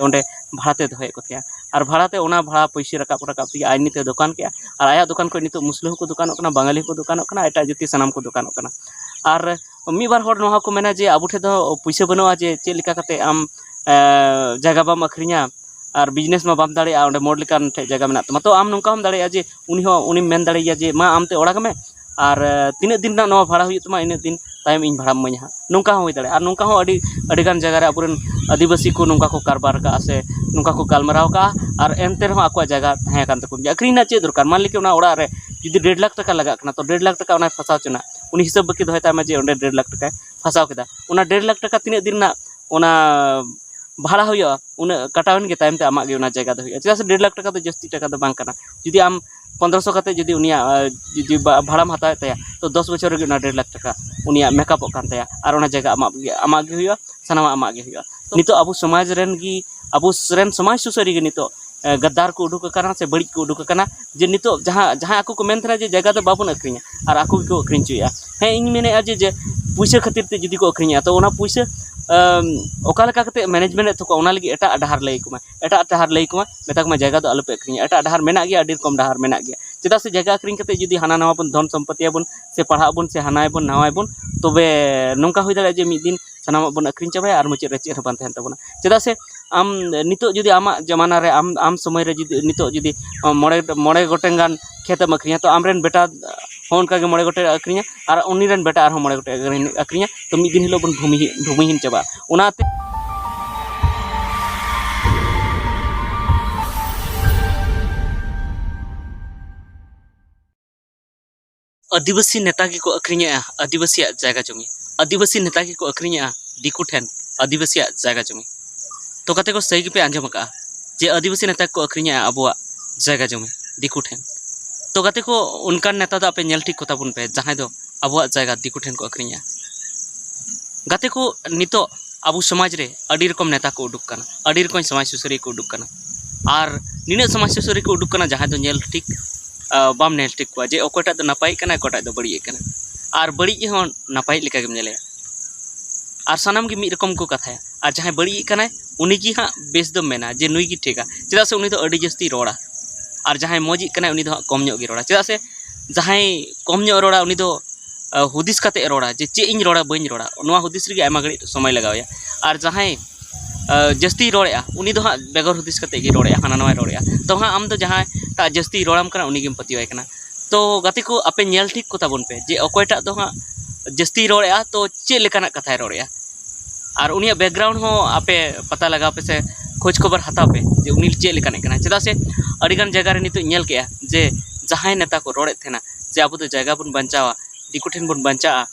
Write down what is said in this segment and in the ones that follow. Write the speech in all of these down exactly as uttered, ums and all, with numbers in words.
ᱚᱸᱰᱮ ᱵᱷᱟᱲᱟᱛᱮ ᱫᱚᱦᱚᱭᱮᱫ ᱠᱚ ᱛᱟᱦᱮᱸᱜᱼᱟ᱾ ᱟᱨ ᱵᱷᱟᱲᱟᱛᱮ ᱚᱱᱟ ᱵᱷᱟᱲᱟ ᱯᱩᱭᱥᱟᱹ ᱨᱟᱠᱟᱵ ᱨᱟᱠᱟᱵ ᱛᱮᱜᱮ ᱟᱡ ᱱᱤᱛᱮ ᱫᱚᱠᱟᱱ ᱠᱮᱜᱼᱟ᱾ ᱟᱨ ᱟᱭᱟᱜ ᱫᱚᱠᱟᱱ ᱠᱷᱚᱱ ᱱᱤᱛᱚᱜ ᱢᱩᱥᱞᱟᱹ ᱦᱚᱸᱠᱚ ᱫᱚᱠᱟᱱᱚᱜ ᱠᱟᱱᱟ, ᱵᱟᱝᱜᱟᱞᱤ ᱦᱚᱸᱠᱚ ᱫᱚᱠᱟᱱᱚᱜ ᱠᱟᱱᱟ, ᱮᱴᱟᱜ ᱡᱟᱹᱛᱤ ᱥᱟᱱᱟᱢ ᱠᱚ ᱫᱚᱠᱟᱱᱚᱜ ᱠᱟᱱᱟ᱾ ᱟᱨ ᱢᱤᱫ ᱵᱟᱨ ᱦᱚᱲ ᱱᱚᱣᱟ ᱠᱚ ᱢᱮᱱᱟ ᱡᱮ ᱟᱵᱚ ᱴᱷᱮᱱ ᱫᱚ ᱯᱩᱭᱥᱟᱹ ᱵᱟᱹᱱᱩᱜᱼᱟ, ᱡᱮ ᱪᱮᱫ ᱞᱮᱠᱟ ᱠᱟᱛᱮ ᱟᱢ, ᱮ, ᱡᱟᱭᱜᱟ ᱵᱟᱢ ᱟᱹᱠᱷᱨᱤᱧᱟ ᱟᱨ ᱵᱤᱡᱽᱱᱮᱥ ᱢᱟ ᱵᱟᱢ ᱫᱟᱲᱮᱭᱟᱜᱼᱟ, ᱚᱸᱰᱮ ᱢᱚᱲ ᱞᱮᱠᱟᱱ ᱴᱷᱮᱡ ᱡᱟᱭᱜᱟ ᱢᱮᱱᱟᱜ ᱛᱟᱢᱟ᱾ ᱛᱚ ᱟᱢ ᱱᱚᱝᱠᱟ ᱦᱚᱸᱢ ᱫᱟᱲᱮᱭᱟᱜᱼᱟ ᱡᱮ ᱩᱱᱤ ᱦᱚᱸ, ᱩᱱᱤᱢ ᱢᱮᱱ ᱫᱟᱲᱮᱭᱟᱭᱟ ᱡᱮ ᱢᱟ ᱟᱢ ᱛᱮ ᱚᱲᱟᱜᱽ ᱢᱮ, ᱟᱨ, ᱮ, ᱛᱤᱱᱟᱹᱜ ᱫᱤᱱ ᱨᱮᱱᱟᱜ ᱱᱚᱣᱟ ᱵᱷᱟᱲᱟ ᱦᱩᱭᱩᱜ ᱛᱟᱢᱟ, ᱤᱱᱟᱹᱜ ᱫᱤᱱ ᱛᱟᱭᱚᱢ ᱤᱧ ᱵᱷᱟᱲᱟᱢ ᱤᱢᱟᱹᱧᱟ ᱦᱟᱸᱜ᱾ ᱱᱚᱝᱠᱟ ᱦᱚᱸ ᱦᱩᱭ ᱫᱟᱲᱮᱭᱟᱜᱼᱟ᱾ ᱟᱨ ᱱᱚᱝᱠᱟ ᱦᱚᱸ ᱟᱹᱰᱤ, ᱟᱹᱰᱤᱜᱟᱱ ᱡᱟᱭᱜᱟ ᱨᱮ ᱟᱵᱚᱨᱮᱱ ᱟᱹᱫᱤᱵᱟᱹᱥᱤ ᱠᱚ ᱱᱚᱝᱠᱟ ᱠᱚ ᱠᱟᱨᱵᱟᱨ ᱠᱟᱜᱼᱟ ᱥᱮ ᱱᱚᱝᱠᱟ ᱠᱚ ᱜᱟᱞᱢᱟᱨᱟᱣ ᱠᱟᱜᱼᱟ, ᱟᱨ ᱮᱱᱛᱮ ᱨᱮᱦᱚᱸ ᱟᱠᱚᱣᱟᱜ ᱡᱟᱭᱜᱟ ᱛᱟᱦᱮᱸ ᱠᱟᱱ ᱛᱟᱠᱚ ᱜᱮᱭᱟ᱾ ᱟᱹᱠᱷᱨᱤᱧ ᱨᱮᱱᱟᱜ ᱪᱮᱫ ᱫᱚᱨᱠᱟᱨ? ᱢᱟᱱ ᱞᱮ ᱠᱤ ᱚᱱᱟ ᱚᱲᱟᱜ ᱨᱮ ᱡᱩᱫᱤ ᱰᱮᱲ ᱞᱟᱠᱷ ᱴᱟᱠᱟ ᱞᱟᱜᱟᱜ ᱠᱟᱱᱟ, ᱛᱚ ᱰᱮᱲ ᱞᱟᱠᱷ ᱴᱟᱠᱟ ᱚᱱᱟᱭ ᱯᱷᱟᱥᱟᱣ ᱦᱚᱪᱚᱱᱟ, ᱩᱱᱤ ᱦᱤᱥᱟᱹᱵ ᱵᱟᱹᱠᱤ ᱫᱚᱦᱚᱭ ᱛᱟᱭ ᱢᱟ ᱡᱮ ᱚᱸᱰᱮ ᱰᱮᱲ ᱞᱟᱠᱷ ᱴᱟᱠᱟᱭ ᱯᱷᱟᱥᱟᱣ ᱠᱮᱫᱟ᱾ ᱚᱱᱟ ᱰᱮᱲ ᱞᱟᱠᱷ ᱴᱟᱠᱟ ᱛᱤᱱᱟᱹᱜ ᱫᱤᱱ ᱨᱮᱱᱟᱜ ᱚᱱᱟ ᱵᱷᱟᱲᱟ ᱦᱩᱭᱩᱜᱼᱟ, ᱩᱱᱟᱹᱜ ᱠᱟᱴᱟᱣᱮᱱ ᱜᱮ ᱛᱟᱭᱚᱢ ᱛᱮ ᱟᱢᱟᱜ ᱜᱮ ᱚᱱᱟ ᱡᱟᱭᱜᱟ ᱫᱚ ᱦᱩᱭᱩᱜᱼᱟ᱾ ᱪᱮᱫᱟᱜ ᱥᱮ ᱰᱮᱲ ᱞᱟᱠᱷ ᱴᱟᱠᱟ ᱫᱚ ᱡᱟᱹᱥᱛᱤ ᱴᱟᱠᱟ ᱫᱚ ᱵᱟᱝ ᱠᱟᱱᱟ᱾ ᱡᱩᱫᱤ ᱟᱢ ᱯᱚᱱᱫᱽᱨᱚᱥᱚ ᱠᱟᱛᱮ ᱡᱩᱫᱤ ᱩᱱᱤᱭᱟᱜ, ᱟ, ᱡᱩᱫᱤ ᱵᱟ-, ᱵᱷᱟᱲᱟᱢ ᱦᱟᱛᱟᱣᱮᱫ ᱛᱟᱭᱟ, ᱛᱚ ᱫᱚᱥ ᱵᱚᱪᱷᱚᱨ ᱨᱮᱜᱮ ᱚᱱᱟ ᱰᱮᱲ ᱞᱟᱠᱷ ᱴᱟᱠᱟ ᱩᱱᱤᱭᱟᱜ ᱢᱮᱠᱟᱯᱚᱜ ᱠᱟᱱ ᱛᱟᱭᱟ, ᱟᱨ ᱚᱱᱟ ᱡᱟᱭᱜᱟ ᱟᱢᱟᱜ ᱜᱮ, ᱟᱢᱟᱜ ᱜᱮ ᱦᱩᱭᱩᱜᱼᱟ, ᱥᱟᱱᱟᱢᱟᱜ ᱟᱢᱟᱜ ᱜᱮ ᱦᱩᱭᱩᱜᱼᱟ᱾ ᱛᱚ ᱱᱤᱛᱚᱜ ᱟᱵᱚ ᱥᱚᱢᱟᱡᱽ ᱨᱮᱱ ᱜᱮ, ᱟᱵᱚ ᱨᱮᱱ ᱥᱚᱢᱟᱡᱽ ᱥᱩᱥᱟᱹᱨᱤᱭᱟᱹ ᱜᱮ ᱱᱤᱛᱚᱜ, ᱮ, ᱜᱟᱫᱟᱨ ᱠᱚ ᱩᱰᱩᱠ ᱟᱠᱟᱱᱟ ᱥᱮ ᱵᱟᱹᱲᱤᱡ ᱠᱚ ᱩᱰᱩᱠ ᱟᱠᱟᱱᱟ, ᱡᱮ ᱱᱤᱛᱚᱜ ᱡᱟᱦᱟᱸ, ᱡᱟᱦᱟᱸ ᱟᱠᱚ ᱠᱚ ᱢᱮᱱ ᱛᱟᱦᱮᱱᱟ ᱡᱮ ᱡᱟᱭᱜᱟ ᱫᱚ ᱵᱟᱵᱚᱱ ᱟᱹᱠᱷᱨᱤᱧᱟ, ᱟᱨ ᱟᱠᱚ ᱜᱮᱠᱚ ᱟᱹᱠᱷᱨᱤᱧ ᱦᱚᱪᱚᱭᱮᱫᱼᱟ᱾ ᱦᱮᱸ, ᱤᱧ ᱢᱮᱱᱮᱫᱼᱟ ᱡᱮ, ᱡᱮ ᱯᱩᱭᱥᱟᱹ ᱠᱷᱟᱹᱛᱤᱨ ᱛᱮ ᱡᱩᱫᱤ ᱠᱚ ᱟᱹᱠᱷᱨᱤᱧᱮᱫᱼᱟ, ᱛᱚ ᱚᱱᱟ ᱯᱩᱭᱥᱟᱹ, ᱟᱢ, ᱚᱠᱟ ᱞᱮᱠᱟ ᱠᱟᱛᱮ ᱢᱮᱱᱮᱡᱽᱢᱮᱱᱴ ᱮᱫ ᱛᱟᱠᱚᱣᱟ, ᱚᱱᱟ ᱞᱟᱹᱜᱤᱫ ᱮᱴᱟᱜ ᱰᱟᱦᱟᱨ ᱞᱟᱹᱭ ᱟᱠᱚ ᱢᱟ, ᱮᱴᱟᱜ ᱰᱟᱦᱟᱨ ᱞᱟᱹᱭ ᱟᱠᱚ ᱢᱟ, ᱢᱮᱛᱟ ᱠᱚ ᱢᱟ ᱡᱟᱭᱜᱟ ᱫᱚ ᱟᱞᱚᱯᱮ ᱟᱹᱠᱷᱨᱤᱧᱟ, ᱮᱴᱟᱜ ᱰᱟᱦᱟᱨ ᱢᱮᱱᱟᱜ ᱜᱮᱭᱟ, ᱟᱹᱰᱤ ᱨᱚᱠᱚᱢ ᱰᱟᱦᱟᱨ ᱢᱮᱱᱟᱜ ᱜᱮᱭᱟ᱾ ᱪᱮᱫᱟᱜ ᱥᱮ ᱡᱟᱭᱜᱟ ᱟᱹᱠᱷᱨᱤᱧ ᱠᱟᱛᱮ ᱡᱩᱫᱤ ᱦᱟᱱᱟ ᱱᱟᱣᱟ ᱵᱚᱱ ᱫᱷᱚᱱ ᱥᱚᱢᱯᱚᱛᱤᱭᱟᱵᱚᱱ ᱥᱮ ᱯᱟᱲᱦᱟᱜ ᱟᱵᱚᱱ ᱥᱮ ᱦᱟᱱᱟᱭᱟᱵᱚᱱ ᱱᱟᱣᱟᱭᱟᱵᱚᱱ, ᱛᱚᱵᱮ ᱱᱚᱝᱠᱟ ᱦᱩᱭ ᱫᱟᱲᱮᱭᱟᱜᱼᱟ ᱡᱮ ᱢᱤᱫ ᱫᱤᱱ ᱥᱟᱱᱟᱢᱟᱜ ᱵᱚᱱ ᱟᱹᱠᱷᱨᱤᱧ ᱪᱟᱵᱟᱭᱟ ᱟᱨ ᱢᱩᱪᱟᱹᱫ ᱨᱮ ᱪᱮᱫ ᱦᱚᱸ ᱵᱟᱝ ᱛᱟᱦᱮᱱ ᱛᱟᱵᱚᱱᱟ᱾ ᱪᱮᱫᱟᱜ ᱥᱮ ᱟᱢ ᱱᱤᱛᱚᱜ ᱡᱩᱫᱤ ᱟᱢᱟᱜ ᱡᱟᱢᱟᱱᱟ ᱨᱮ ᱟᱢ, ᱟᱢ ᱥᱚᱢᱚᱭ ᱨᱮ ᱡᱩᱫᱤ ᱱᱤᱛᱚᱜ ᱡᱩᱫᱤ ᱢᱚᱬᱮ, ᱢᱚᱬᱮ ᱜᱚᱴᱮᱱ ᱜᱟᱱ ᱠᱷᱮᱛ ᱮᱢ ᱟᱹᱠᱷᱨᱤᱧᱟ, ᱛᱚ ᱟᱢᱨᱮᱱ ᱵᱮᱴᱟ ᱦᱚᱸ ᱚᱱᱠᱟ ᱜᱮ ᱢᱚᱬᱮ ᱜᱚᱴᱮᱡ ᱟᱹᱠᱷᱨᱤᱧᱟ, ᱟᱨ ᱩᱱᱤ ᱨᱮᱱ ᱵᱮᱴᱟ ᱟᱨᱦᱚᱸ ᱢᱚᱬᱮ ᱜᱚᱴᱮᱡ ᱟᱹᱠᱷᱨᱤᱧᱟ, ᱛᱚ ᱢᱤᱫ ᱫᱤᱱ ᱦᱤᱞᱳᱜ ᱵᱚᱱ ᱵᱷᱩᱢᱤᱦᱤ-, ᱵᱷᱩᱢᱤᱦᱤᱱ ᱪᱟᱵᱟᱜᱼᱟ᱾ ᱚᱱᱟᱛᱮ ᱟᱹᱫᱤᱵᱟᱹᱥᱤ ᱱᱮᱛᱟ ᱜᱮᱠᱚ ᱟᱹᱠᱷᱨᱤᱧᱮᱜᱼᱟ ᱟᱹᱫᱤᱵᱟᱹᱥᱤᱭᱟᱜ ᱡᱟᱭᱜᱟ ᱡᱚᱢᱤ, ᱟᱹᱫᱤᱵᱟᱹᱥᱤ ᱱᱮᱛᱟ ᱜᱮᱠᱚ ᱟᱹᱠᱷᱨᱤᱧᱮᱜᱼᱟ ᱫᱤᱠᱩ ᱴᱷᱮᱱ ᱟᱹᱫᱤᱵᱟᱹᱥᱤᱭᱟᱜ ᱡᱟᱭᱜᱟ ᱡᱚᱢᱤ᱾ ᱛᱚ ᱜᱟᱛᱮ ᱠᱚ, ᱥᱟᱹᱨᱤ ᱜᱮᱯᱮ ᱟᱸᱡᱚᱢ ᱟᱠᱟᱜᱼᱟ ᱡᱮ ᱟᱹᱫᱤᱵᱟᱹᱥᱤ ᱱᱮᱛᱟ ᱠᱚ ᱟᱹᱠᱷᱨᱤᱧᱮᱜᱼᱟ ᱟᱵᱚᱣᱟᱜ ᱡᱟᱭᱜᱟ ᱡᱚᱢᱤ ᱫᱤᱠᱩ ᱴᱷᱮᱱ? ᱛᱚ ᱜᱟᱛᱮ ᱠᱚ, ᱚᱱᱠᱟᱱ ᱱᱮᱛᱟ ᱫᱚ ᱟᱯᱮ ᱧᱮᱞ ᱴᱷᱤᱠ ᱠᱚᱛᱟ ᱵᱚᱱ ᱯᱮ, ᱡᱟᱦᱟᱸᱭ ᱫᱚ ᱟᱵᱚᱣᱟᱜ ᱡᱟᱭᱜᱟ ᱫᱤᱠᱩ ᱴᱷᱮᱱ ᱠᱚ ᱟᱹᱠᱷᱨᱤᱧᱮᱜᱼᱟ᱾ ᱜᱟᱛᱮ ᱠᱚ, ᱱᱤᱛᱚᱜ ᱟᱵᱚ ᱥᱚᱢᱟᱡᱽ ᱨᱮ ᱟᱹᱰᱤ ᱨᱚᱠᱚᱢ ᱱᱮᱛᱟ ᱠᱚ ᱩᱰᱩᱠ ᱠᱟᱱᱟ, ᱟᱹᱰᱤ ᱨᱚᱠᱚᱢ ᱥᱚᱢᱟᱡᱽ ᱥᱩᱥᱟᱹᱨᱤᱭᱟᱹ ᱠᱚ ᱩᱰᱩᱠ ᱠᱟᱱᱟ᱾ ᱟᱨ ᱱᱤᱱᱟᱹᱜ ᱥᱚᱢᱟᱡᱽ ᱥᱩᱥᱟᱹᱨᱤᱭᱟᱹ ᱠᱚ ᱩᱰᱩᱠ ᱠᱟᱱᱟ, ᱡᱟᱦᱟᱸᱭ ᱫᱚ ᱧᱮᱞ ᱴᱷᱤᱠ, ᱟ, ᱵᱟᱢ ᱧᱮᱞ ᱴᱷᱤᱠ ᱠᱚᱣᱟ ᱡᱮ ᱚᱠᱚᱭᱴᱟᱜ ᱫᱚ ᱱᱟᱯᱟᱭᱤᱡ ᱠᱟᱱᱟᱭ, ᱚᱠᱚᱭᱴᱟᱜ ᱫᱚ ᱵᱟᱹᱲᱤᱡ ᱠᱟᱱᱟ᱾ ᱟᱨ ᱵᱟᱹᱲᱤᱡ ᱦᱚᱸ ᱱᱟᱯᱟᱭᱤᱡ ᱞᱮᱠᱟ ᱜᱮᱢ ᱧᱮᱞᱮᱭᱟ᱾ ᱟᱨ ᱥᱟᱱᱟᱢ ᱜᱮ ᱢᱤᱫ ᱨᱚᱠᱚᱢ ᱠᱚ ᱠᱟᱛᱷᱟᱭᱟ᱾ ᱟᱨ ᱡᱟᱦᱟᱸᱭ ᱵᱟᱹᱲᱤᱡ ᱠᱟᱱᱟᱭ, ᱩᱱᱤ ᱜᱮ ᱦᱟᱸᱜ ᱵᱮᱥ ᱫᱚᱢ ᱢᱮᱱᱟ ᱡᱮ ᱱᱩᱭ ᱜᱮ ᱴᱷᱤᱠᱟ᱾ ᱪᱮᱫᱟᱜ ᱥᱮ ᱩᱱᱤ ᱫᱚ ᱟᱹᱰᱤ ᱡᱟᱹᱥᱛᱤ ᱨᱚᱲᱟ, ᱟᱨ ᱡᱟᱦᱟᱸᱭ ᱢᱚᱡᱽ ᱤᱡ ᱠᱟᱱᱟᱭ ᱩᱱᱤ ᱫᱚ ᱦᱟᱸᱜ ᱠᱚᱢ ᱧᱚᱜ ᱜᱮ ᱨᱚᱲᱟ᱾ ᱪᱮᱫᱟᱜ ᱥᱮ ᱡᱟᱦᱟᱸᱭ ᱠᱚᱢ ᱧᱚᱜ ᱨᱚᱲᱟ ᱩᱱᱤ ᱫᱚ ᱟᱸ, ᱦᱩᱫᱤᱥ ᱠᱟᱛᱮ ᱮ ᱨᱚᱲᱟ ᱡᱮ ᱪᱮᱫ ᱤᱧ ᱨᱚᱲᱟ ᱵᱟᱹᱧ ᱨᱚᱲᱟ, ᱱᱚᱣᱟ ᱦᱩᱫᱤᱥ ᱨᱮᱜᱮ ᱟᱭᱢᱟ ᱜᱷᱟᱹᱲᱤᱡ ᱥᱚᱢᱚᱭ ᱞᱟᱜᱟᱣ ᱟᱭᱟ᱾ ᱟᱨ ᱡᱟᱦᱟᱸᱭ ᱟᱸ, ᱡᱟᱹᱥᱛᱤᱭ ᱨᱚᱲᱮᱜᱼᱟ ᱩᱱᱤ ᱫᱚ ᱦᱟᱸᱜ ᱵᱮᱜᱚᱨ ᱦᱩᱫᱤᱥ ᱠᱟᱛᱮ ᱜᱮ ᱨᱚᱲᱮᱜᱼᱟ, ᱦᱟᱱᱟ ᱱᱟᱣᱟᱭ ᱨᱚᱲᱮᱜᱼᱟ᱾ ᱛᱚ ᱦᱟᱸᱜ ᱟᱢ ᱫᱚ ᱡᱟᱦᱟᱸᱭᱴᱟᱜ ᱡᱟᱹᱥᱛᱤᱭ ᱨᱚᱲᱟᱢ ᱠᱟᱱᱟ ᱩᱱᱤ ᱜᱮᱢ ᱯᱟᱹᱛᱭᱟᱹᱣᱟᱭ ᱠᱟᱱᱟ᱾ ᱛᱚ ᱜᱟᱛᱮ ᱠᱚ, ᱟᱯᱮ ᱧᱮᱞ ᱴᱷᱤᱠ ᱠᱚ ᱛᱟᱵᱚᱱ ᱯᱮ ᱡᱮ ᱚᱠᱚᱭᱴᱟᱜ ᱫᱚ ᱦᱟᱸᱜ ᱡᱟᱹᱥᱛᱤᱭ ᱨᱚᱲᱮᱜᱼᱟ, ᱛᱚ ᱪᱮᱫ ᱞᱮᱠᱟᱱᱟᱜ ᱠᱟᱛᱷᱟᱭ ᱨᱚᱲᱮᱜᱼᱟ, ᱟᱨ ᱩᱱᱤᱭᱟᱜ background ᱦᱚᱸ ᱟᱯᱮ ᱯᱟᱛᱟ ᱞᱟᱜᱟᱣ ᱯᱮ ᱥᱮ ᱠᱷᱳᱡᱽ ᱠᱷᱚᱵᱚᱨ ᱦᱟᱛᱟᱣ ᱯᱮ ᱡᱮ ᱩᱱᱤ ᱪᱮᱫ ᱞᱮᱠᱟᱱᱤᱡ ᱠᱟᱱᱟᱭ᱾ ᱪᱮᱫᱟᱜ ᱥᱮ ᱟᱹᱰᱤᱜᱟᱱ ᱡᱟᱭᱜᱟ ᱨᱮ ᱱᱤᱛᱚᱜ ᱧᱮᱞ ᱠᱮᱜᱼᱟ ᱡᱮ ᱡᱟᱦᱟᱸᱭ ᱱᱮᱛᱟ ᱠᱚ ᱨᱚᱲᱮᱫ ᱛᱟᱦᱮᱱᱟ ᱡᱮ ᱟᱵᱚ ᱫᱚ ᱡᱟᱭᱜᱟ ᱵᱚᱱ ᱵᱟᱧᱪᱟᱣᱟ, ᱫᱤᱠᱩ ᱴᱷᱮᱱ ᱵᱚᱱ ᱵᱟᱧᱪᱟᱜᱼᱟ,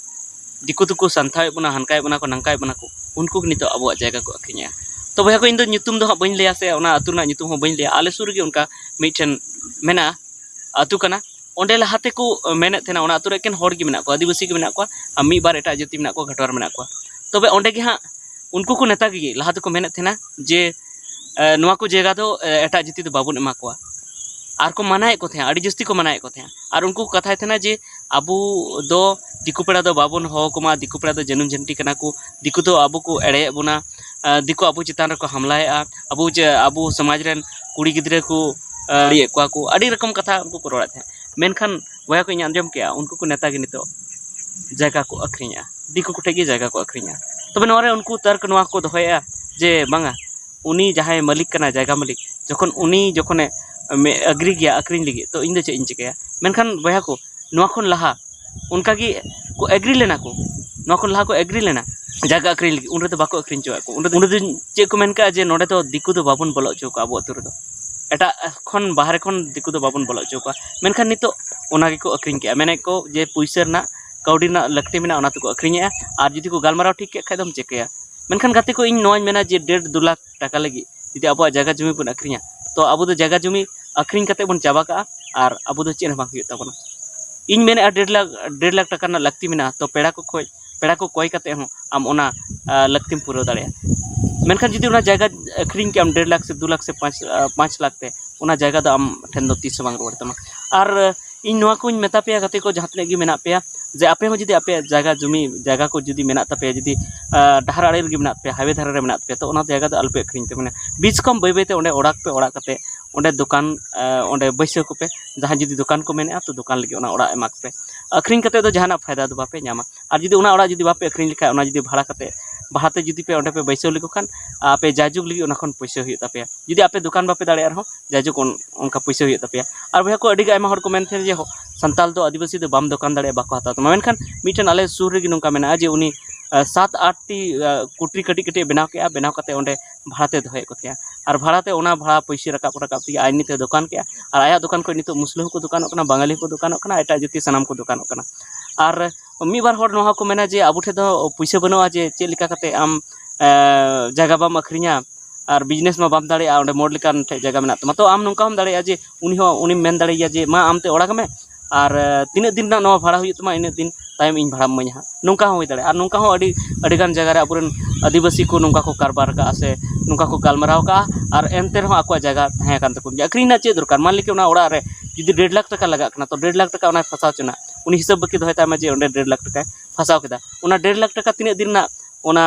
ᱫᱤᱠᱩ ᱫᱚᱠᱚ ᱥᱟᱱᱛᱷᱟᱣᱮᱫ ᱵᱚᱱᱟ, ᱦᱟᱱᱠᱟᱭᱮᱫ ᱵᱚᱱᱟ ᱠᱚ, ᱱᱟᱝᱠᱟᱭᱮᱫ ᱵᱚᱱᱟ ᱠᱚ, ᱩᱱᱠᱩ ᱜᱮ ᱱᱤᱛᱚᱜ ᱟᱵᱚᱣᱟᱜ ᱡᱟᱭᱜᱟ ᱠᱚ ᱟᱹᱠᱷᱨᱤᱧᱮᱜᱼᱟ᱾ ᱛᱚ ᱵᱚᱭᱦᱟ ᱠᱚ, ᱤᱧ ᱫᱚ ᱧᱩᱛᱩᱢ ᱫᱚ ᱦᱟᱸᱜ ᱵᱟᱹᱧ ᱞᱟᱹᱭᱟ ᱥᱮ ᱚᱱᱟ ᱟᱹᱛᱩ ᱨᱮᱱᱟᱜ ᱧᱩᱛᱩᱢ ᱦᱚᱸ ᱵᱟᱹᱧ ᱞᱟᱹᱭᱟ᱾ ᱟᱞᱮ ᱥᱩᱨ ᱨᱮᱜᱮ ᱚᱱᱠᱟ ᱢᱤᱫᱴᱷᱮᱱ ᱢᱮᱱᱟᱜᱼᱟ, ᱟᱹᱛᱩ ᱠᱟᱱᱟ᱾ ᱚᱸᱰᱮ ᱞᱟᱦᱟ ᱛᱮᱠᱚ ᱢᱮᱱᱮᱫ ᱛᱟᱦᱮᱱᱟ, ᱚᱱᱟ ᱟᱹᱛᱩ ᱨᱮ ᱮᱠᱮᱱ ᱦᱚᱲ ᱜᱮ ᱢᱮᱱᱟᱜ ᱠᱚᱣᱟ, ᱟᱹᱫᱤᱵᱟᱹᱥᱤ ᱜᱮ ᱢᱮᱱᱟᱜ ᱠᱚᱣᱟ, ᱟᱨ ᱢᱤᱫ ᱵᱟᱨ ᱮᱴᱟᱜ ᱡᱟᱹᱛᱤ ᱢᱮᱱᱟᱜ ᱠᱚᱣᱟ, ᱜᱷᱟᱴᱣᱟᱨ ᱢᱮᱱᱟᱜ ᱠᱚᱣᱟ᱾ ᱛᱚᱵᱮ ᱚᱸᱰᱮ ᱜᱮ ᱦᱟᱸᱜ ᱩᱱᱠᱩ ᱠᱚ ᱱᱮᱛᱟ ᱜᱮ ᱞᱟᱦᱟ ᱛᱮᱠᱚ ᱢᱮᱱᱮᱫ ᱛᱟᱦᱮᱱᱟ ᱡᱮ, ᱮ, ᱱᱚᱣᱟ ᱠᱚ ᱡᱟᱭᱜᱟ ᱫᱚ, ᱮ, ᱮᱴᱟᱜ ᱡᱟᱹᱛᱤ ᱫᱚ ᱵᱟᱵᱚᱱ ᱮᱢᱟ ᱠᱚᱣᱟ᱾ ᱟᱨ ᱠᱚ ᱢᱟᱱᱟᱭᱮᱫ ᱠᱚ ᱛᱟᱦᱮᱸᱫ, ᱟᱹᱰᱤ ᱡᱟᱹᱥᱛᱤ ᱠᱚ ᱢᱟᱱᱟᱭᱮᱫ ᱠᱚ ᱛᱟᱦᱮᱸᱫ᱾ ᱟᱨ ᱩᱱᱠᱩ ᱠᱚ ᱠᱟᱛᱷᱟᱭ ᱛᱟᱦᱮᱱᱟ ᱡᱮ ᱟᱵᱚ ᱫᱚ ᱫᱤᱠᱩ ᱯᱮᱲᱟ ᱫᱚ ᱵᱟᱵᱚᱱ ᱦᱚᱦᱚ ᱟᱠᱚ ᱢᱟ, ᱫᱤᱠᱩ ᱯᱮᱲᱟ ᱫᱚ ᱡᱟᱹᱱᱩᱢ ᱡᱷᱟᱹᱱᱴᱤ ᱠᱟᱱᱟ ᱠᱚ, ᱫᱤᱠᱩ ᱫᱚ ᱟᱵᱚ ᱠᱚ ᱮᱲᱮᱭᱮᱫ ᱵᱚᱱᱟ, ᱮ, ᱫᱤᱠᱩ ᱟᱵᱚ ᱪᱮᱛᱟᱱ ᱨᱮᱠᱚ ᱦᱟᱢᱞᱟᱭᱮᱫᱼᱟ, ᱟᱵᱚ ᱡᱮ ᱟᱵᱚ ᱥᱚᱢᱟᱡᱽ ᱨᱮᱱ ᱠᱩᱲᱤ ᱜᱤᱫᱽᱨᱟᱹ ᱠᱚ, ᱮ, ᱮᱲᱮᱭᱮᱫ ᱠᱚᱣᱟ ᱠᱚ, ᱟᱹᱰᱤ ᱨᱚᱠᱚᱢ ᱠᱟᱛᱷᱟ ᱩᱱᱠᱩ ᱠᱚ ᱨᱚᱲᱮᱫ ᱛᱟᱦᱮᱸᱫ᱾ ᱢᱮᱱᱠᱷᱟᱱ ᱵᱚᱭᱦᱟ ᱠᱚ, ᱤᱧ ᱟᱸᱡᱚᱢ ᱠᱮᱜᱼᱟ ᱩᱱᱠᱩ ᱠᱚ ᱱᱮᱛᱟ ᱜᱮ ᱱᱤᱛᱚᱜ ᱡᱟᱭᱜᱟ ᱠᱚ ᱟᱹᱠᱷᱨᱤᱧᱮᱜᱼᱟ, ᱫᱤᱠᱩ ᱠᱚᱴᱷᱮᱡ ᱜᱮ ᱡᱟᱭᱜᱟ ᱠᱚ ᱟᱹᱠᱷᱨᱤᱧᱟ᱾ ᱛᱚᱵᱮ ᱱᱚᱣᱟ ᱨᱮ ᱩᱱᱠᱩ ᱛᱟᱨᱠ ᱱᱚᱣᱟ ᱠᱚ ᱫᱚᱦᱚᱭᱮᱜᱼᱟ ᱡᱮ ᱵᱟᱝᱟ, ᱩᱱᱤ ᱡᱟᱦᱟᱸᱭ ᱢᱟᱹᱞᱤᱠ ᱠᱟᱱᱟᱭ, ᱡᱟᱭᱜᱟ ᱢᱟᱹᱞᱤᱠ, ᱡᱚᱠᱷᱚᱱ ᱩᱱᱤ ᱡᱚᱠᱷᱚᱱᱮ ᱢᱮ-, agree ᱜᱮᱭᱟ ᱟᱹᱠᱷᱨᱤᱧ ᱞᱟᱹᱜᱤᱫ, ᱛᱚ ᱤᱧ ᱫᱚ ᱪᱮᱫ ᱤᱧ ᱪᱤᱠᱟᱹᱭᱟ? ᱢᱮᱱᱠᱷᱟᱱ ᱵᱚᱭᱦᱟ ᱠᱚ, ᱱᱚᱣᱟ ᱠᱷᱚᱱ ᱞᱟᱦᱟ ᱚᱱᱠᱟ ᱜᱮ ᱠᱚ agree ᱞᱮᱱᱟ ᱠᱚ, ᱱᱚᱣᱟ ᱠᱷᱚᱱ ᱞᱟᱦᱟ ᱠᱚ agree ᱞᱮᱱᱟ ᱡᱟᱭᱜᱟ ᱟᱹᱠᱷᱨᱤᱧ ᱞᱟᱹᱜᱤᱫ, ᱩᱱ ᱨᱮᱫᱚ ᱵᱟᱠᱚ ᱟᱹᱠᱷᱨᱤᱧ ᱦᱚᱪᱚᱣᱟᱜ ᱠᱚ᱾ ᱩᱱ ᱨᱮᱫᱚ, ᱩᱱ ᱨᱮᱫᱚ ᱪᱮᱫ ᱠᱚ ᱢᱮᱱ ᱠᱟᱜᱼᱟ ᱡᱮ ᱱᱚᱸᱰᱮ ᱫᱚ ᱫᱤᱠᱩ ᱫᱚ ᱵᱟᱵᱚᱱ ᱵᱚᱞᱚ ᱦᱚᱪᱚ ᱠᱚᱣᱟ ᱟᱵᱚ ᱟᱹᱛᱩ ᱨᱮᱫᱚ, ᱮᱴᱟᱜ ᱠᱷᱚᱱ ᱵᱟᱦᱨᱮ ᱠᱷᱚᱱ ᱫᱤᱠᱩ ᱫᱚ ᱵᱟᱵᱚᱱ ᱵᱚᱞᱚ ᱦᱚᱪᱚ ᱠᱚᱣᱟ᱾ ᱢᱮᱱᱠᱷᱟᱱ ᱱᱤᱛᱚᱜ ᱚᱱᱟ ᱜᱮᱠᱚ ᱟᱹᱠᱷᱨᱤᱧ ᱠᱮᱜᱼᱟ, ᱢᱮᱱᱮᱫ ᱠᱚ ᱡᱮ ᱯᱩᱭᱥᱟᱹ ᱨᱮᱱᱟᱜ, ᱠᱟᱹᱣᱰᱤ ᱨᱮᱱᱟᱜ ᱞᱟᱹᱠᱛᱤ ᱢᱮᱱᱟᱜᱼᱟ, ᱚᱱᱟ ᱛᱮᱠᱚ ᱟᱹᱠᱷᱨᱤᱧᱮᱜᱼᱟ᱾ ᱟᱨ ᱡᱩᱫᱤ ᱠᱚ ᱜᱟᱞᱢᱟᱨᱟᱣ ᱴᱷᱤᱠ ᱠᱮᱫ ᱠᱷᱟᱡ ᱫᱚᱢ ᱪᱤᱠᱟᱹᱭᱟ? ᱢᱮᱱᱠᱷᱟᱱ ᱜᱟᱛᱮ ᱠᱚ, ᱤᱧ ᱱᱚᱣᱟᱧ ᱢᱮᱱᱟ ᱡᱮ ᱰᱮᱲ ᱫᱩ ᱞᱟᱠᱷ ᱴᱟᱠᱟ ᱞᱟᱹᱜᱤᱫ ᱡᱩᱫᱤ ᱟᱵᱚᱣᱟᱜ ᱡᱟᱭᱜᱟ ᱡᱩᱢᱤ ᱵᱚᱱ ᱟᱹᱠᱷᱨᱤᱧᱟ, ᱛᱚ ᱟᱵᱚ ᱫᱚ ᱡᱟᱭᱜᱟ ᱡᱩᱢᱤ ᱟᱹᱠᱷᱨᱤᱧ ᱠᱟᱛᱮ ᱵᱚᱱ ᱪᱟᱵᱟ ᱠᱟᱜᱼᱟ, ᱟᱨ ᱟᱵᱚ ᱫᱚ ᱪᱮᱫ ᱦᱚᱸ ᱵᱟᱝ ᱦᱩᱭᱩᱜ ᱛᱟᱵᱚᱱᱟ᱾ ᱤᱧ ᱢᱮᱱᱮᱫᱼᱟ ᱰᱮᱲ ᱞᱟᱠᱷ, ᱰᱮᱲ ᱞᱟᱠᱷ ᱴᱟᱠᱟ ᱨᱮᱱᱟᱜ ᱞᱟᱹᱠᱛᱤ ᱢᱮᱱᱟᱜᱼᱟ, ᱛᱚ ᱯᱮᱲᱟ ᱠᱚ ᱠᱷᱚᱡ, ᱯᱮᱲᱟ ᱠᱚ ᱠᱚᱭ ᱠᱟᱛᱮ ᱦᱚᱸ ᱟᱢ ᱚᱱᱟ, ᱟ, ᱞᱟᱹᱠᱛᱤᱢ ᱯᱩᱨᱟᱹᱣ ᱫᱟᱲᱮᱭᱟᱜᱼᱟ᱾ ᱢᱮᱱᱠᱷᱟᱱ ᱡᱩᱫᱤ ᱚᱱᱟ ᱡᱟᱭᱜᱟ ᱟᱹᱠᱷᱨᱤᱧ ᱠᱮᱜ ᱟᱢ ᱰᱮᱲ ᱞᱟᱠᱷ ᱥᱮ ᱫᱩ ᱞᱟᱠᱷ ᱥᱮ ᱯᱟᱸᱪ, ᱟ, ᱯᱟᱸᱪ ᱞᱟᱠᱷ ᱛᱮ, ᱚᱱᱟ ᱡᱟᱭᱜᱟ ᱫᱚ ᱟᱢ ᱴᱷᱮᱱ ᱫᱚ ᱛᱤᱥ ᱦᱚᱸ ᱵᱟᱝ ᱨᱩᱣᱟᱹᱲ ᱛᱟᱢᱟ᱾ ᱟᱨ ᱤᱧ ᱱᱚᱣᱟ ᱠᱚᱧ ᱢᱮᱛᱟ ᱯᱮᱭᱟ ᱜᱟᱛᱮ ᱠᱚ, ᱡᱟᱦᱟᱸ ᱛᱤᱱᱟᱹᱜ ᱜᱮ ᱢᱮᱱᱟᱜ ᱯᱮᱭᱟ, ᱡᱮ ᱟᱯᱮ ᱦᱚᱸ ᱡᱩᱫᱤ ᱟᱯᱮᱭᱟᱜ ᱡᱟᱭᱜᱟ ᱡᱩᱢᱤ, ᱡᱟᱭᱜᱟ ᱠᱚ ᱡᱩᱫᱤ ᱢᱮᱱᱟᱜ ᱛᱟᱯᱮᱭᱟ, ᱡᱩᱫᱤ ᱟᱸ, ᱰᱟᱦᱟᱨ ᱟᱲᱮ ᱨᱮᱜᱮ ᱢᱮᱱᱟᱜ ᱯᱮᱭᱟ, ᱦᱟᱭᱣᱮ ᱫᱷᱟᱨᱮ ᱨᱮ ᱢᱮᱱᱟᱜ ᱯᱮᱭᱟ, ᱛᱚ ᱚᱱᱟ ᱡᱟᱭᱜᱟ ᱫᱚ ᱟᱞᱚᱯᱮ ᱟᱹᱠᱷᱨᱤᱧ ᱛᱟᱵᱚᱱᱟ᱾ ᱵᱤᱪ ᱠᱚᱢ ᱵᱟᱹᱭ ᱵᱟᱹᱭ ᱛᱮ ᱚᱸᱰᱮ ᱚᱲᱟᱜ ᱯᱮ, ᱚᱲᱟᱜ ᱠᱟᱛᱮ ᱚᱸᱰᱮ ᱫᱚᱠᱟᱱ, ᱟᱸ, ᱚᱸᱰᱮ ᱵᱟᱹᱭᱥᱟᱹᱣ ᱠᱚᱯᱮ᱾ ᱡᱟᱦᱟᱸᱭ ᱡᱩᱫᱤ ᱫᱚᱠᱟᱱ ᱠᱚ ᱢᱮᱱᱮᱫᱼᱟ, ᱛᱚ ᱫᱚᱠᱟᱱ ᱞᱟᱹᱜᱤᱫ ᱚᱱᱟ ᱚᱲᱟᱜ ᱮᱢᱟ ᱠᱚᱯᱮ᱾ ᱟᱹᱠᱷᱨᱤᱧ ᱠᱟᱛᱮ ᱫᱚ ᱡᱟᱦᱟᱱᱟᱜ ᱯᱷᱟᱭᱫᱟ ᱫᱚ ᱵᱟᱯᱮ ᱧᱟᱢᱟ᱾ ᱟᱨ ᱡᱩᱫᱤ ᱚᱱᱟ ᱚᱲᱟᱜ ᱡᱩᱫᱤ ᱵᱟᱯᱮ ᱟᱹᱠᱷᱨᱤᱧ ᱞᱮᱠᱷᱟᱡ, ᱚᱱᱟ ᱡᱩᱫᱤ ᱵᱷᱟᱲᱟ ᱠᱟᱛᱮ, ᱵᱷᱟᱲᱟ ᱛᱮ ᱡᱩᱫᱤ ᱯᱮ ᱚᱸᱰᱮ ᱯᱮ ᱵᱟᱹᱭᱥᱟᱹᱣ ᱞᱮᱠᱚ ᱠᱷᱟᱱ, ᱟᱯᱮ ᱡᱟᱭᱡᱩᱜᱽ ᱞᱟᱹᱜᱤᱫ ᱚᱱᱟ ᱠᱷᱚᱱ ᱯᱩᱭᱥᱟᱹ ᱦᱩᱭᱩᱜ ᱛᱟᱯᱮᱭᱟ᱾ ᱡᱩᱫᱤ ᱟᱯᱮ ᱫᱚᱠᱟᱱ ᱵᱟᱯᱮ ᱫᱟᱲᱮᱭᱟᱜ ᱨᱮᱦᱚᱸ, ᱡᱟᱭᱡᱩᱜᱽ ᱚᱱ-, ᱚᱱᱠᱟ ᱯᱩᱭᱥᱟᱹ ᱦᱩᱭᱩᱜ ᱛᱟᱯᱮᱭᱟ᱾ ᱟᱨ ᱵᱚᱭᱦᱟ ᱠᱚ, ᱟᱹᱰᱤ ᱜᱮ ᱟᱭᱢᱟ ᱦᱚᱲ ᱠᱚ ᱢᱮᱱ ᱛᱟᱦᱮᱸᱱᱟ ᱡᱮ, ᱦᱚ-, ᱥᱟᱱᱛᱟᱞ ᱫᱚ ᱟᱹᱫᱤᱵᱟᱹᱥᱤ ᱫᱚ ᱵᱟᱢ ᱫᱚᱠᱟᱱ ᱫᱟᱲᱮᱭᱟᱜᱼᱟ, ᱵᱟᱠᱚ ᱦᱟᱛᱟᱣ ᱛᱟᱢᱟ᱾ ᱢᱮᱱᱠᱷᱟᱱ ᱢᱤᱫᱴᱮᱱ ᱟᱞᱮ ᱥᱩᱨ ᱨᱮᱜᱮ ᱱᱚᱝᱠᱟ ᱢᱮᱱᱟᱜᱼᱟ ᱡᱮ, ᱩᱱᱤ, ᱟᱸ, ᱥᱟᱛ ᱟᱴ ᱴᱤ, ᱟᱸ, ᱠᱩᱴᱨᱤ ᱠᱟᱹᱴᱤᱡ ᱠᱟᱹᱴᱤᱡ ᱮ ᱵᱮᱱᱟᱣ ᱠᱮᱜᱼᱟ, ᱵᱮᱱᱟᱣ ᱠᱟᱛᱮ ᱚᱸᱰᱮ ᱵᱷᱟᱲᱟ ᱛᱮ ᱫᱚᱦᱚᱭᱮᱫ ᱠᱚ ᱛᱟᱦᱮᱸᱜᱼᱟ᱾ ᱟᱨ ᱵᱷᱟᱲᱟ ᱛᱮ ᱚᱱᱟ ᱵᱷᱟᱲᱟ ᱯᱩᱭᱥᱟᱹ ᱨᱟᱠᱟᱵ ᱨᱟᱠᱟᱵ ᱛᱮᱜᱮ ᱟᱡ ᱱᱤᱛ ᱮ ᱫᱚᱠᱟᱱ ᱠᱮᱜᱼᱟ᱾ ᱟᱨ ᱟᱭᱟᱜ ᱫᱚᱠᱟᱱ ᱠᱷᱚᱱ ᱱᱤᱛᱚᱜ ᱢᱩᱥᱞᱟᱹ ᱦᱚᱸᱠᱚ ᱫᱚᱠᱟᱱᱚᱜ ᱠᱟᱱᱟ, ᱵᱟᱝᱜᱟᱞᱤ ᱦᱚᱸᱠᱚ ᱫᱚᱠᱟᱱᱚᱜ ᱠᱟᱱᱟ, ᱮᱴᱟᱜ ᱡᱟᱹᱛᱤ ᱥᱟᱱᱟᱢ ᱠᱚ ᱫᱚᱠᱟᱱᱚᱜ ᱠᱟᱱᱟ᱾ ᱟᱨ ᱢᱤᱫ ᱵᱟᱨ ᱦᱚᱲ ᱱᱚᱣᱟ ᱠᱚ ᱢᱮᱱᱟ ᱡᱮ, ᱟᱵᱚ ᱴᱷᱮᱱ ᱫᱚ ᱯᱩᱭᱥᱟᱹ ᱵᱟᱹᱱᱩᱜᱼᱟ ᱡᱮ ᱪᱮᱫ ᱞᱮᱠᱟ ᱠᱟᱛᱮ ᱟᱢ, ᱮᱸ, ᱡᱟᱭᱜᱟ ᱵᱟᱢ ᱟᱹᱠᱷᱨᱤᱧᱟ ᱟᱨ business ᱢᱟ ᱵᱟᱢ ᱫᱟᱲᱮᱭᱟᱜᱼᱟ, ᱚᱸᱰᱮ ᱢᱚᱲ ᱞᱮᱠᱟᱱ ᱴᱷᱮᱡ ᱡᱟᱭᱜᱟ ᱢᱮᱱᱟᱜ ᱛᱟᱢᱟ᱾ ᱛᱚ ᱟᱢ ᱱᱚᱝᱠᱟ ᱦᱚᱸᱢ ᱫᱟᱲᱮᱭᱟᱜᱼᱟ ᱡᱮ ᱩᱱᱤ ᱦᱚᱸ, ᱩᱱᱤᱢ ᱢᱮᱱ ᱫᱟᱲᱮᱭᱟᱭᱟ ᱡᱮ, "ᱢᱟ ᱟᱢ ᱛᱮ ᱚᱲᱟᱜᱽ ᱢᱮ ᱟᱨ, ᱮᱸ, ᱛᱤᱱᱟᱹᱜ ᱫᱤᱱ ᱨᱮᱱᱟᱜ ᱱᱚᱣᱟ ᱵᱷᱟᱲᱟ ᱦᱩᱭᱩᱜ ᱛᱟᱢᱟ, ᱤᱱᱟᱹᱜ ᱫᱤᱱ ᱛᱟᱭᱚᱢ ᱤᱧ ᱵᱷᱟᱲᱟᱢ ᱤᱢᱟᱹᱧᱟ ᱦᱟᱸᱜ᱾" ᱱᱚᱝᱠᱟ ᱦᱚᱸ ᱦᱩᱭ ᱫᱟᱲᱮᱭᱟᱜᱼᱟ᱾ ᱟᱨ ᱱᱚᱝᱠᱟ ᱦᱚᱸ ᱟᱹᱰᱤ, ᱟᱹᱰᱤ ᱜᱟᱱ ᱡᱟᱭᱜᱟ ᱨᱮ ᱟᱵᱚᱨᱮᱱ ᱟᱹᱫᱤᱵᱟᱹᱥᱤ ᱠᱚ ᱱᱚᱝᱠᱟ ᱠᱚ ᱠᱟᱨᱵᱟᱨ ᱟᱠᱟᱜᱼᱟ ᱥᱮ ᱱᱚᱝᱠᱟ ᱠᱚ ᱜᱟᱞᱢᱟᱨᱟᱣ ᱟᱠᱟᱜᱼᱟ, ᱟᱨ ᱮᱱᱛᱮ ᱨᱮᱦᱚᱸ ᱟᱠᱚᱣᱟᱜ ᱡᱟᱭᱜᱟ ᱛᱟᱦᱮᱸ ᱠᱟᱱ ᱛᱟᱠᱚ ᱜᱮᱭᱟ᱾ ᱟᱹᱠᱷᱨᱤᱧ ᱨᱮᱱᱟᱜ ᱪᱮᱫ ᱫᱚᱨᱠᱟᱨ? ᱢᱟᱱ ᱞᱮ ᱠᱤ ᱚᱱᱟ ᱚᱲᱟᱜ ᱨᱮ ᱡᱩᱫᱤ ᱰᱮᱲ ᱞᱟᱠᱷ ᱴᱟᱠᱟ ᱞᱟᱜᱟᱜ ᱠᱟᱱᱟ, ᱛᱚ ᱰᱮᱲ ᱞᱟᱠᱷ ᱴᱟᱠᱟ ᱚᱱᱟᱭ ᱯᱷᱟᱥᱟᱣ ᱦᱚᱪᱚᱱᱟ, ᱩᱱᱤ ᱦᱤᱥᱟᱹᱵ ᱵᱟᱹᱠᱤ ᱫᱚᱦᱚᱭ ᱛᱟᱭ ᱢᱟ ᱡᱮ ᱚᱸᱰᱮ ᱰᱮᱲ ᱞᱟᱠᱷ ᱴᱟᱠᱟᱭ ᱯᱷᱟᱥᱟᱣ ᱠᱮᱫᱟ᱾ ᱚᱱᱟ ᱰᱮᱲ ᱞᱟᱠᱷ ᱴᱟᱠᱟ ᱛᱤᱱᱟᱹᱜ ᱫᱤᱱ ᱨᱮᱱᱟᱜ ᱚᱱᱟ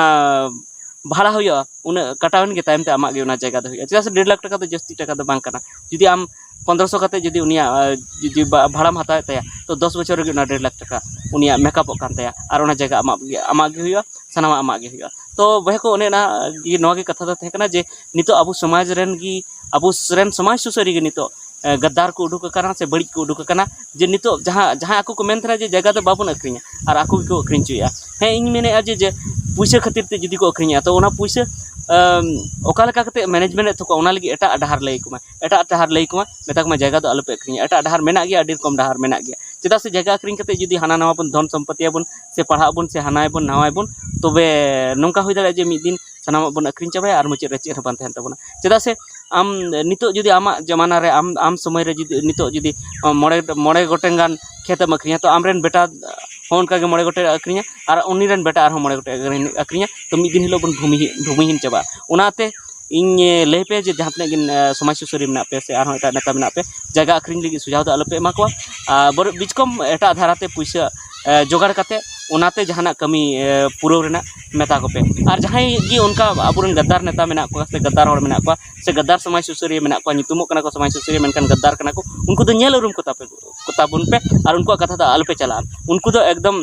ᱵᱷᱟᱲᱟ ᱦᱩᱭᱩᱜᱼᱟ, ᱩᱱᱟᱹᱜ ᱠᱟᱴᱟᱣᱮᱱ ᱜᱮ ᱛᱟᱭᱚᱢ ᱛᱮ ᱟᱢᱟᱜ ᱜᱮ ᱚᱱᱟ ᱡᱟᱭᱜᱟ ᱫᱚ ᱦᱩᱭᱩᱜᱼᱟ᱾ ᱪᱮᱫᱟᱜ ᱥᱮ ᱰᱮᱲ ᱞᱟᱠᱷ ᱴᱟᱠᱟ ᱫᱚ ᱡᱟᱹᱥᱛᱤ ᱴᱟᱠᱟ ᱫᱚ ᱵᱟᱝ ᱠᱟᱱᱟ᱾ ᱡᱩᱫᱤ ᱟᱢ ᱯᱚᱱᱫᱽᱨᱚᱥᱚ ᱠᱟᱛᱮ ᱡᱩᱫᱤ ᱩᱱᱤᱭᱟᱜ, ᱟᱸ, ᱡᱩᱫᱤ ᱵᱟ-, ᱵᱷᱟᱲᱟᱢ ᱦᱟᱛᱟᱣᱮᱫ ᱛᱟᱭᱟ, ᱛᱚ ᱫᱚᱥ ᱵᱚᱪᱷᱚᱨ ᱨᱮᱜᱮ ᱚᱱᱟ ᱰᱮᱲ ᱞᱟᱠᱷ ᱴᱟᱠᱟ ᱩᱱᱤᱭᱟᱜ ᱢᱮᱠᱟᱯᱚᱜ ᱠᱟᱱ ᱛᱟᱭᱟ, ᱟᱨ ᱚᱱᱟ ᱡᱟᱭᱜᱟ ᱟᱢᱟᱜ ᱜᱮ, ᱟᱢᱟᱜ ᱜᱮ ᱦᱩᱭᱩᱜᱼᱟ, ᱥᱟᱱᱟᱢᱟᱜ ᱟᱢᱟᱜ ᱜᱮ ᱦᱩᱭᱩᱜᱼᱟ᱾ ᱛᱚ ᱵᱚᱭᱦᱟ ᱠᱚ, ᱚᱱᱮ ᱚᱱᱟ ᱜᱮ, ᱱᱚᱣᱟ ᱜᱮ ᱠᱟᱛᱷᱟ ᱫᱚ ᱛᱟᱦᱮᱸ ᱠᱟᱱᱟ ᱡᱮ, ᱱᱤᱛᱚᱜ ᱟᱵᱚ ᱥᱚᱢᱟᱡᱽ ᱨᱮᱱ ᱜᱮ, ᱟᱵᱚ ᱨᱮᱱ ᱥᱚᱢᱟᱡᱽ ᱥᱩᱥᱟᱹᱨᱤᱭᱟᱹ ᱜᱮ ᱱᱤᱛᱚᱜ, ᱮ, ᱜᱟᱫᱫᱟᱨ ᱠᱚ ᱩᱰᱩᱠ ᱟᱠᱟᱱᱟ ᱥᱮ ᱵᱟᱹᱲᱤᱡ ᱠᱚ ᱩᱰᱩᱠ ᱟᱠᱟᱱᱟ, ᱡᱮ ᱱᱤᱛᱚᱜ ᱡᱟᱦᱟᱸ, ᱡᱟᱦᱟᱸᱭ ᱟᱠᱚ ᱠᱚ ᱢᱮᱱ ᱛᱟᱦᱮᱱᱟ ᱡᱮ ᱡᱟᱭᱜᱟ ᱫᱚ ᱵᱟᱵᱚᱱ ᱟᱹᱠᱷᱨᱤᱧᱟ, ᱟᱨ ᱟᱠᱚ ᱜᱮᱠᱚ ᱟᱹᱠᱷᱨᱤᱧ ᱦᱚᱪᱚᱭᱮᱫᱼᱟ᱾ ᱦᱮᱸ, ᱤᱧ ᱢᱮᱱᱮᱫᱼᱟ ᱡᱮ, ᱡᱮ ᱯᱩᱭᱥᱟᱹ ᱠᱷᱟᱹᱛᱤᱨ ᱛᱮ ᱡᱩᱫᱤ ᱠᱚ ᱟᱹᱠᱷᱨᱤᱧᱮᱫᱼᱟ, ᱛᱚ ᱚᱱᱟ ᱯᱩᱭᱥᱟᱹ, ᱟᱢ, ᱚᱠᱟ ᱞᱮᱠᱟ ᱠᱟᱛᱮ management ᱮᱫ ᱛᱟᱠᱚᱣᱟ, ᱚᱱᱟ ᱞᱟᱹᱜᱤᱫ ᱮᱴᱟᱜ ᱰᱟᱦᱟᱨ ᱞᱟᱹᱭ ᱟᱠᱚ ᱢᱟ, ᱮᱴᱟᱜ ᱰᱟᱦᱟᱨ ᱞᱟᱹᱭ ᱟᱠᱚ ᱢᱟ, ᱢᱮᱛᱟ ᱠᱚ ᱢᱟ ᱡᱟᱭᱜᱟ ᱫᱚ ᱟᱞᱚᱯᱮ ᱟᱹᱠᱷᱨᱤᱧᱟ, ᱮᱴᱟᱜ ᱰᱟᱦᱟᱨ ᱢᱮᱱᱟᱜ ᱜᱮᱭᱟ, ᱟᱹᱰᱤ ᱨᱚᱠᱚᱢ ᱰᱟᱦᱟᱨ ᱢᱮᱱᱟᱜ ᱜᱮᱭᱟ᱾ ᱪᱮᱫᱟᱜ ᱥᱮ ᱡᱟᱭᱜᱟ ᱟᱹᱠᱷᱨᱤᱧ ᱠᱟᱛᱮ ᱡᱩᱫᱤ ᱦᱟᱱᱟ ᱱᱟᱣᱟ ᱵᱚᱱ ᱫᱷᱚᱱ ᱥᱚᱢᱯᱚᱛᱤ ᱟᱵᱚᱱ ᱥᱮ ᱯᱟᱲᱦᱟᱜ ᱟᱵᱚᱱ ᱥᱮ ᱦᱟᱱᱟᱭ ᱵᱚᱱ ᱱᱟᱣᱟᱭ ᱵᱚᱱ, ᱛᱚᱵᱮ ᱱᱚᱝᱠᱟ ᱦᱩᱭ ᱫᱟᱲᱮᱭᱟᱜᱼᱟ ᱡᱮ ᱢᱤᱫ ᱫᱤᱱ ᱥᱟᱱᱟᱢᱟᱜ ᱵᱚᱱ ᱟᱹᱠᱷᱨᱤᱧ ᱪᱟᱵᱟᱭᱟ ᱟᱨ ᱢᱩᱪᱟᱹᱫ ᱨᱮ ᱪᱮᱫ ᱦᱚᱸ ᱵᱟᱝ ᱛᱟᱦᱮᱱ ᱛᱟᱵᱚᱱᱟ᱾ ᱪᱮᱫᱟᱜ ᱥᱮ ᱟᱢ ᱱᱤᱛᱚᱜ ᱡᱩᱫᱤ ᱟᱢᱟᱜ ᱡᱟᱢᱟᱱᱟ ᱨᱮ, ᱟᱢ, ᱟᱢ ᱥᱚᱢᱚᱭ ᱨᱮ ᱡᱩᱫᱤ ᱱᱤᱛᱚᱜ ᱡᱩᱫᱤ ᱢᱚᱬᱮ, ᱢᱚᱬᱮ ᱜᱚᱴᱮᱱ ᱜᱟᱱ ᱠᱷᱮᱛ ᱮᱢ ᱟᱹᱠᱷᱨᱤᱧᱟ, ᱛᱚ ᱟᱢᱨᱮᱱ ᱵᱮᱴᱟ ᱦᱚᱸ ᱚᱱᱠᱟ ᱜᱮ ᱢᱚᱬᱮ ᱜᱚᱴᱮᱡ ᱟᱹᱠᱷᱨᱤᱧᱟ, ᱟᱨ ᱩᱱᱤ ᱨᱮᱱ ᱵᱮᱴᱟ ᱟᱨᱦᱚᱸ ᱢᱚᱬᱮ ᱜᱚᱴᱮᱡ ᱟᱹᱠᱷᱨᱤᱧᱟ᱾ ᱛᱚ ᱢᱤᱫ ᱫᱤᱱ ᱦᱤᱞᱳᱜ ᱵᱚᱱ ᱵᱷᱩᱢᱤᱦᱤ-, ᱵᱷᱩᱢᱤᱦᱤᱱ ᱪᱟᱵᱟᱜᱼᱟ᱾ ᱚᱱᱟᱛᱮ ᱤᱧ, ᱮ, ᱞᱟᱹᱭ ᱯᱮ ᱡᱮ ᱡᱟᱦᱟᱸ ᱛᱤᱱᱟᱹᱜ ᱜᱮ, ᱮ, ᱥᱚᱢᱟᱡᱽ ᱥᱩᱥᱟᱹᱨᱤᱭᱟᱹ ᱢᱮᱱᱟᱜ ᱯᱮ ᱥᱮ ᱟᱨᱦᱚᱸ ᱮᱴᱟᱜ ᱱᱮᱛᱟ ᱢᱮᱱᱟᱜ ᱯᱮ, ᱡᱟᱭᱜᱟ ᱟᱹᱠᱷᱨᱤᱧ ᱞᱟᱹᱜᱤᱫ ᱥᱩᱡᱷᱟᱣ ᱫᱚ ᱟᱞᱚᱯᱮ ᱮᱢᱟ ᱠᱚᱣᱟ᱾ ᱟᱨ ᱵᱚᱨ-, ᱵᱤᱪᱠᱚᱢ ᱮᱴᱟᱜ ᱫᱷᱟᱨᱟᱛᱮ ᱯᱩᱭᱥᱟᱹ ᱡᱚᱜᱟᱲ ᱠᱟᱛᱮ ᱚᱱᱟᱛᱮ ᱡᱟᱦᱟᱱᱟᱜ ᱠᱟᱹᱢᱤ ᱯᱩᱨᱟᱹᱣ ᱨᱮᱱᱟᱜ ᱢᱮᱛᱟ ᱠᱚᱯᱮ᱾ ᱟᱨ ᱡᱟᱦᱟᱸᱭ ᱜᱮ ᱚᱱᱠᱟ ᱟᱵᱚᱨᱮᱱ ᱜᱟᱫᱟᱨ ᱱᱮᱛᱟ ᱢᱮᱱᱟᱜ ᱠᱚᱣᱟ ᱥᱮ ᱜᱟᱫᱟᱨ ᱦᱚᱲ ᱢᱮᱱᱟᱜ ᱠᱚᱣᱟ ᱥᱮ ᱜᱟᱫᱟᱨ ᱥᱚᱢᱟᱡᱽ ᱥᱩᱥᱟᱹᱨᱤᱭᱟᱹ ᱢᱮᱱᱟᱜ ᱠᱚᱣᱟ, ᱧᱩᱛᱩᱢᱚᱜ ᱠᱟᱱᱟ ᱠᱚ ᱥᱚᱢᱟᱡᱽ ᱥᱩᱥᱟᱹᱨᱤᱭᱟᱹ, ᱢᱮᱱᱠᱷᱟᱱ ᱜᱟᱫᱟᱨ ᱠᱟᱱᱟ ᱠᱚ, ᱩᱱᱠᱩ ᱫᱚ ᱧᱮᱞ ᱩᱨᱩᱢ ᱠᱚᱛᱟ ᱯᱮ, ᱠᱚᱛᱟ ᱵᱚᱱ ᱯᱮ ᱟᱨ ᱩᱱᱠᱩᱣᱟᱜ ᱠᱟᱛᱷᱟ ᱫᱚ ᱟᱞᱚᱯᱮ ᱪᱟᱞᱟᱜᱼᱟ᱾ ᱩᱱᱠᱩ ᱫᱚ ᱮᱠᱫᱚᱢ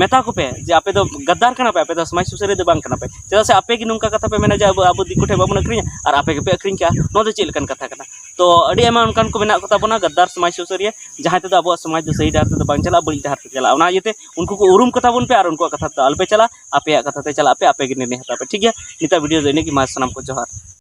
ᱢᱮᱛᱟ ᱠᱚᱯᱮ ᱡᱮ ᱟᱯᱮ ᱫᱚ ᱜᱟᱫᱟᱨ ᱠᱟᱱᱟ ᱯᱮ, ᱟᱯᱮ ᱫᱚ ᱥᱚᱢᱟᱡᱽ ᱥᱩᱥᱟᱹᱨᱤᱭᱟᱹ ᱫᱚ ᱵᱟᱝ ᱠᱟᱱᱟ ᱯᱮ᱾ ᱪᱮᱫᱟᱜ ᱥᱮ ᱟᱯᱮ ᱜᱮ ᱱᱚᱝᱠᱟ ᱠᱟᱛᱷᱟ ᱯᱮ ᱢᱮᱱᱟ ᱡᱮ ᱟᱵᱚ, ᱟᱵᱚ ᱫᱤᱠᱩ ᱴᱷᱮᱱ ᱵᱟᱵᱚᱱ ᱟᱹᱠᱷᱨᱤᱧᱟ ᱟᱨ ᱟᱯᱮ ᱜᱮᱯᱮ ᱟᱹᱠᱷᱨᱤᱧ ᱠᱟᱜᱼᱟ, ᱱᱚᱣᱟ ᱫᱚ ᱪᱮᱫ ᱞᱮᱠᱟᱱ ᱠᱟᱛᱷᱟ ᱠᱟᱱᱟ? ᱛᱚ ᱟᱹᱰᱤ ᱟᱭᱢᱟ ᱚᱱᱠᱟᱱ ᱠᱚ ᱢᱮᱱᱟᱜ ᱠᱚᱛᱟ ᱵᱚᱱᱟ ᱜᱟᱫᱟᱨ ᱥᱚᱢᱟᱡᱽ ᱥᱩᱥᱟᱹᱨᱤᱭᱟᱹ, ᱡᱟᱦᱟᱸᱭ ᱛᱮᱫᱚ ᱟᱵᱚᱣᱟᱜ ᱥᱚᱢᱟᱡᱽ ᱫᱚ ᱥᱟᱹᱦᱤ ᱰᱟᱦᱟᱨ ᱛᱮᱫᱚ ᱵᱟᱝ ᱪᱟᱞᱟᱜᱼᱟ, ᱵᱟᱹᱲᱤᱡ ᱰᱟᱦᱟᱨ ᱛᱮ ᱪᱟᱞᱟᱜᱼᱟ᱾ ᱚᱱᱟ ᱤᱭᱟᱹᱛᱮ ᱩᱱᱠᱩ ᱠᱚ ᱩᱨᱩᱢ ᱠᱚᱛᱟ ᱵᱚᱱ ᱯᱮ ᱟᱨ ᱩᱱᱠᱩᱣᱟᱜ ᱠᱟᱛᱷᱟ ᱛᱮ ᱟᱞᱚᱯᱮ ᱪᱟᱞᱟᱜᱼᱟ, ᱟᱯᱮᱭᱟᱜ ᱠᱟᱛᱷᱟ ᱛᱮ ᱪᱟᱞᱟᱜ ᱯᱮ, ᱟᱯᱮ ᱜᱮ ᱱᱤᱨᱱᱚᱭ ᱦᱟᱛᱟᱣ ᱯᱮ, ᱴᱷᱤᱠ ᱜᱮᱭᱟ? ᱱᱤᱛᱟᱜ ᱵᱷᱤᱰᱤᱭᱳ ᱫᱚ ᱤᱱᱟᱹᱜ ᱜᱮ, ᱢᱟ ᱥᱟᱱᱟᱢ ᱠᱚ ᱡᱚᱦᱟᱨ᱾